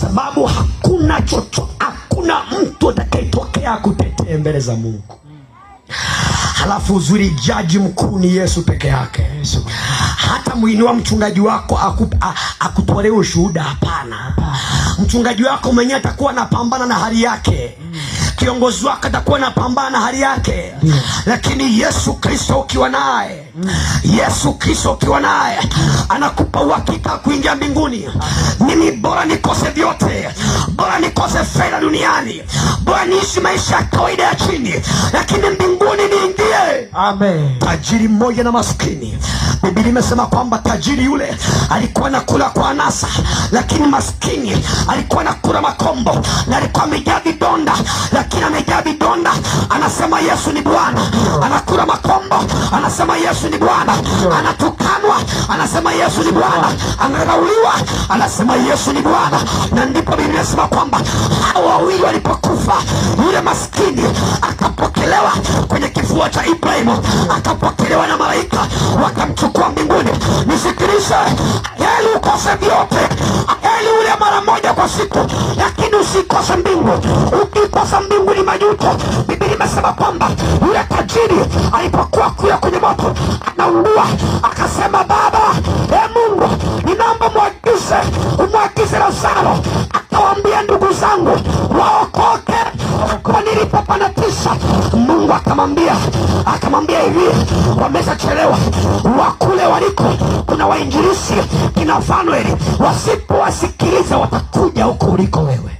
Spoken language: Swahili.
sababu hakuna chocho, hakuna mtu atakayetokea kutetea mbele za Mungu. Halafu uzuri, jaji mkuu ni Yesu peke yake. Hata mwinua mchungaji wako akutolee ushuhuda, hapana. Mchungaji wako mwenyewe atakuwa anapambana na hali yake, kiongozi wako atakuwa anapambana na hali yake, lakini Yesu Kristo ukiwa naye, Yesu Kristo ukiwa naye anakupa uhakika kuingia mbinguni. Mimi bora nikose vyote, bora nikose fedha duniani, bora niishi maisha ya kawaida ya chini, lakini mbinguni niingie. Amen. Tajiri mmoja na maskini, Biblia imesema kwamba tajiri yule alikuwa anakula kwa anasa, lakini maskini alikuwa anakula makombo na alikuwa amejaa vidonda, lakini amejaa vidonda, anasema Yesu ni Bwana. Anakula makombo, anasema Yesu ni Bwana. Anatukanwa, anasema Yesu ni Bwana. Anadharauliwa, anasema Yesu ni Bwana. Na ndipo Biblia inasema kwamba hao wawili walipokufa, yule maskini akapokelewa kwenye kifua cha Ibrahimu, akapokelewa na malaika wakamchukua mbinguni. Nisikilize, heri ukose vyote, heri ule mara moja kwa siku, lakini usikose mbingu. Ukikosa mbingu ni majuto. Biblia imesema kwamba yule tajiri alipokuwa kuya kwenye moto anaungua, akasema, Baba, e Mungu, ninaomba mwagize, umwagize Lazaro akawaambia ndugu zangu waokoke kwa nilipopana tisa. Mungu akamwambia hivi, wameshachelewa, wakule waliko kuna wainjilisi kina Fanueli, wasipowasikiliza watakuja huko uliko wewe.